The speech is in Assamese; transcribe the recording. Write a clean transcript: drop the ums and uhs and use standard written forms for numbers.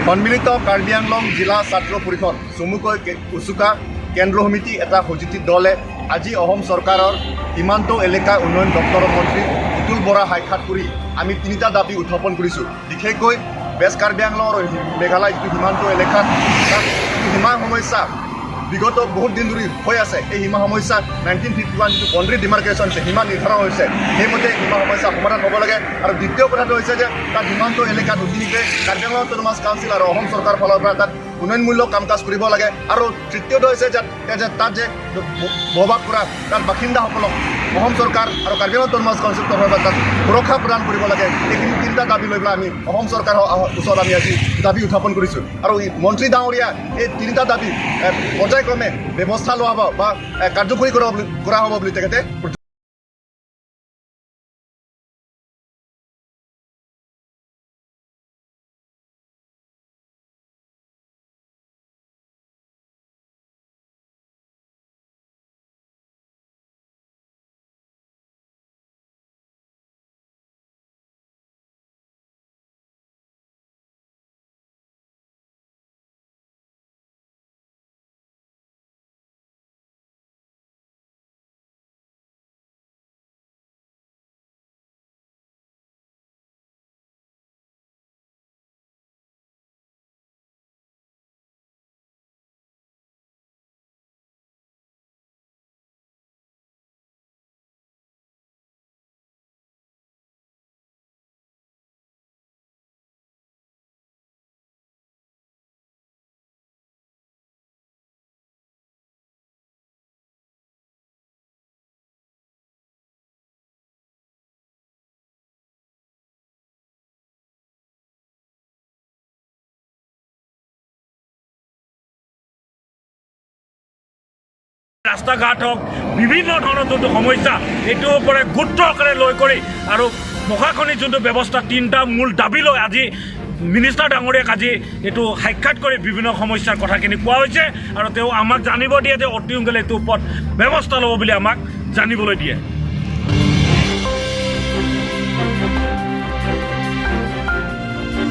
সন্মিলিত কাৰ্বি আংলং জিলা ছাত্ৰ পৰিষদ, চমুকৈ উচুকা কেন্দ্ৰ সমিতি এটা সঁজুতি দলে আজি অসম চৰকাৰৰ সীমান্ত এলেকা উন্নয়ন দপ্তৰৰ মন্ত্ৰী অতুল বৰা সাক্ষাৎ কৰি আমি তিনিটা দাবী উত্থাপন কৰিছোঁ। বিশেষকৈ ৱেষ্ট কাৰ্বি আংলং আৰু মেঘালয় যিটো সীমান্ত এলেকাত, তাত যিটো সীমা সমস্যা বিগত বহুত দিন ধৰি হৈ আছে, এই সীমা সমস্যা 1951 যিটো বাউণ্ডেৰী ডিমাৰ্কেশ্যন হৈছে, সীমা নিৰ্ধাৰণ হৈছে, সেইমতে সীমা সমস্যা সমাধান হ'ব লাগে। আৰু দ্বিতীয় কথাটো হৈছে যে তাত সীমান্ত এলেকাত অতি শীঘ্ৰে কাৰ্বি আংলং অট'নমাছ কাউন্সিল আৰু অসম চৰকাৰৰ ফালৰ পৰা তাত উন্নয়নমূলক কাম কাজ কৰিব লাগে। আৰু তৃতীয়টো হৈছে যে তাত যে বসবাস কৰা তাত বাসিন্দাসকলক অসম চৰকাৰ আৰু কাৰ্বি আংলং অট'নমাছ কাউন্সিল তৰফৰ পৰা তাত সুৰক্ষা প্ৰদান কৰিব লাগে। এইখিনি তিনিটা দাবী লৈ পেলাই আমি অসম চৰকাৰৰ ওচৰত আমি আজি দাবী উত্থাপন কৰিছোঁ। আৰু এই মন্ত্ৰী ডাঙৰীয়া এই তিনিটা দাবী পৰ্যায়ক্ৰমে ব্যৱস্থা লোৱা হ'ব বা কাৰ্যকৰী কৰা হ'ব বুলি তেখেতে ৰাস্তা ঘাট হওক, বিভিন্ন ধৰণৰ যোনটো সমস্যা, এইটোৰ ওপৰে গুৰুত্ব আকাৰে লৈ কৰি আৰু প্ৰশাসনিক যোনটো ব্যৱস্থা, তিনিটা মূল দাবী লৈ আজি মিনিষ্টাৰ ডাঙৰীয়াক আজি এইটো সাক্ষাৎ কৰি বিভিন্ন সমস্যাৰ কথাখিনি কোৱা হৈছে। আৰু তেওঁ আমাক জানিব দিয়ে যে অতি সোনকালে এইটোৰ ওপৰত ব্যৱস্থা ল'ব বুলি আমাক জানিবলৈ দিয়ে।